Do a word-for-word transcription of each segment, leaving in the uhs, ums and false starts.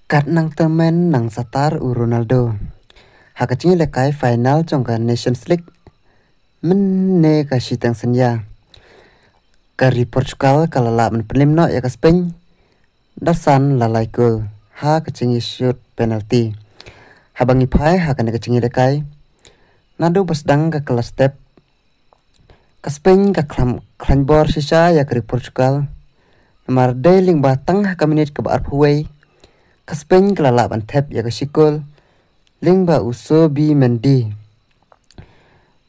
Kat nang tymmen nang satar u Ronaldo ha ka jingïalehkai final jong ka Nations League mynne ka shiteng synñia. Ka ri Portugal ka la lah ban pynlip noh ïa ka Spain da san la lai kol ha ka jingïashut penalty. Haba ngi phai ha kane ka jingïalehkai, naduh ba sdang ka kala step, ka Spain ka khlaiñ bor shisha ïa ka ri Portugal. Namar dei lyngba tang ha ka minit kaba arphew wei ka Spain ka la lah ban thep ïa ka shi kol lyngba u Zubimendi.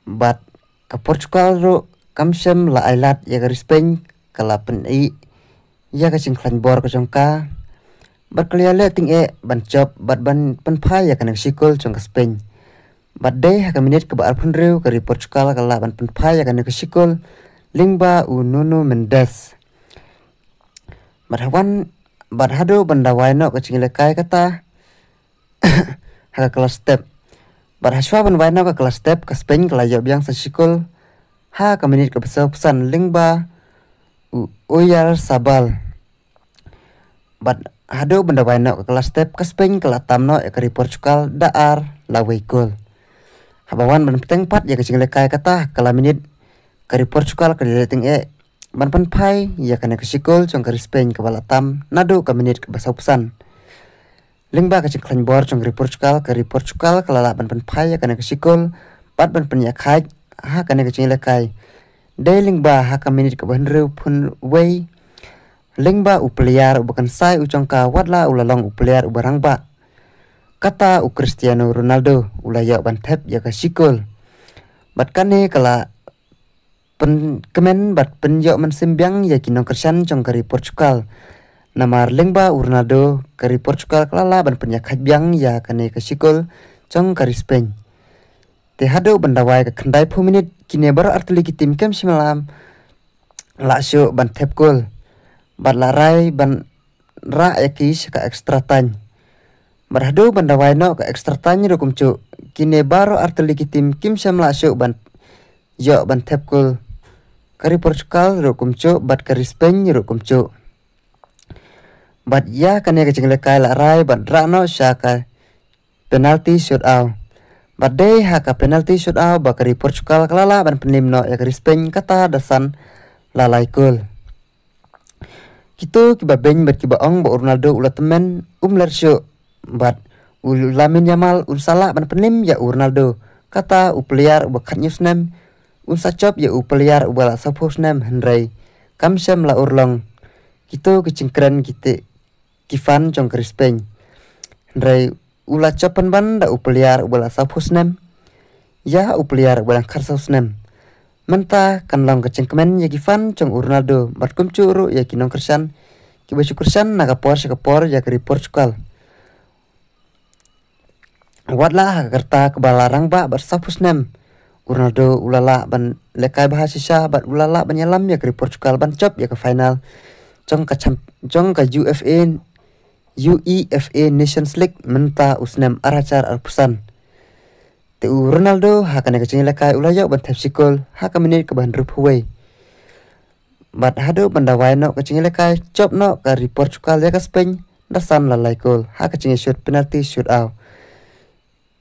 Bad ka Portugal ruh kam shym la ailad ïa ka ri Spain, ka la pyni ïa ka jingkhlaiñ bor ka jong ka bad ka la ïaleh tyngeh ban jop bad ban pynphai ïa kane ka shi kol jong ka Spain. Bad dei ha ka minit kaba arphew hynriew ka ri Portugal ka la lah ban pynphai ïa kane ka shi kol lyngba u Nuno Mendes. Bad haduh ban da wai noh ka jingïalehkai kata ha ka kala step. Bad hashwa ban wai noh ka kala step, ka Spain ka la ïoh biang sa shi kol ha ka minit kaba sawphew san lyngba u Oyarzabal. Bad haduh ban da wai noh ka kala step, ka Spain ka la tam noh ïa ka ri Portugal da ar la wei kol. Haba wan ban pynthikna pat ïa ka jingïalehkai kata ha ka kala minit, ka ri Portugal ka la ïaleh tyngeh ban pynphai ïa kane ka shi kol jong ka ri Spain kaba la tam naduh ka minit kaba sawphew san. Lyngba ka jingkhlaiñ bor jong ka ri Portugal, ka ri Portugal ka la lah ban pynphai ïa kane ka shi kol bad ban pynïakhaiñ ha kane ka jingïalehkai. Dei lyngba ha ka minit kaba hynriewphew wei lyngba u player uba kynsai u jong ka, wat la u la long u player uba rangbah, kata u Cristiano Ronaldo, u la ïoh ban thep ïa ka shi kol. Bad kane ka la pynkmen bad pynïoh mynsiem biang ïa ki nongkyrshan jong ka ri Portugal. Namar lyngba u Ronaldo ka ri Portugal ka la lah ban pynïakhaiñ biang ïa kane ka shi kol jong ka ri Spain. Te haduh ban da wai ka khyndaiphew minit, kine baroh artylli ki tim kim shym la lah shuh ban thep kol bad la rai ban rah ïa ki sha ka extra time. Bad haduh ban da wai noh ka extra time ruh kumjuh, kine baroh artylli ki tim kim shym la shuh ban ïoh ban thep kol. Ka ri Portugal ruh kumjuh bad ka ri Spain ruh kumjuh. Bad ïa kane ka jingïalehkai la rai ban rah noh sha ka penalty shootout. Bad dei ha ka penalty shootout ba ka ri Portugal ka la lah ban pynlip noh ïa ka ri Spain kata da san la lai kol. Kito kiba beiñ bad kiba ong ba u Ronaldo u la tymmen, um ler shuh. Bad u Lamine Yamal un sa lah ban pynlip ïa u Ronaldo, kata u player uba khathynñiew snem un sa jop ïa u player uba la sawphew snem, hynrei kam shym la urlong. Kito ki jingkren kito ki fan jong ka ri Spain. Hynrei u la jop pynban da u player uba la sawphew snem ïa u player uba la khatsaw snem. Mynta kan long ka jingkmen ïa ki fan jong u Ronaldo bad kumjuh ruh ïa ki nongkyrshan kiba shu kyrshan na ka por sha ka por ïa ka ri Portugal. Wat la ha ka rta kaba la rangbah bad sawphew snem, u Ronaldo u la lah ban lehkai bha shisha bad u la lah ban ïalam ïa ka ri Portugal ban jop ïa ka final jong ka champ-, jong ka U F A, U E F A Nations League mynta u snem ar hajar arphew san. Te u Ronaldo ha kane ka jingïalehkai u la ïoh ban thep shi kol ha ka minit kaba hynriewphew wei. Bad haduh ban da wai noh ka jingïalehkai, jop noh ka ri Portugal ïa ka Spain da san la lai kol ha ka jingïashut penalty shootout.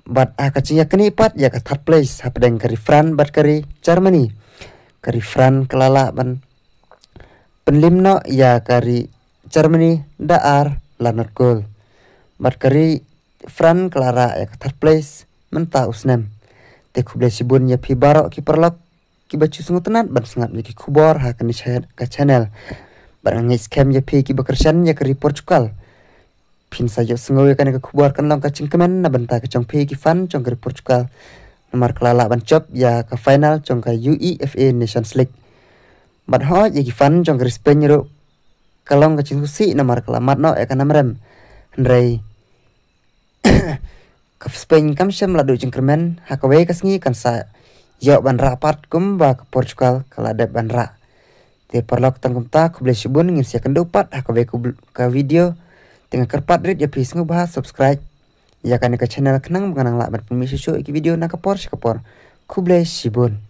Bad ha ka jingïaknieh pat ïa ka third place hapdeng ka ri France bad ka ri Germany, ka ri France ka la lah ban pynlip noh ïa ka ri Germany da ar la nod kol. Bad ka ri France ka la rah ïa ka third place mynta u snem. Te khublei shibun ïa phi baroh ki paralok kiba ju sngewtynnat ban sngap ïa ki khubor ha kane ka channel. Bad nga ngeit skhem ïa phi kiba kyrshan ïa ka ri Portugal, phin sa ïohsngew ïa kane ka khubor kan long ka jingkmen na bynta ka jong phi ki fan jong ka ri Portugal. Namar ka la lah ban jop ïa ka final jong ka U E F A Nations League. Bad hooid ïa ki fan jong ka ri Spain ruh ka long ka jingsngewsih namar ka la mad noh ïa ka namrem. Hynrei ka Spain kam shym la duh jingkyrmen, ha kawei ka sngi kan sa ïoh ban rah pat kumba ka Portugal ka la dep ban rah. Te paralok, tang kumta, khublei shibun, ngin sa ïakynduh pat ha kawei ka video. Te nga kyrpad rit ïa phi sngewbha subscribe ïa kane ka channel khnang ba ngan nang lah ban pynmih shuh shuh ïa ki video na ka por sha ka por. Khublei shibun.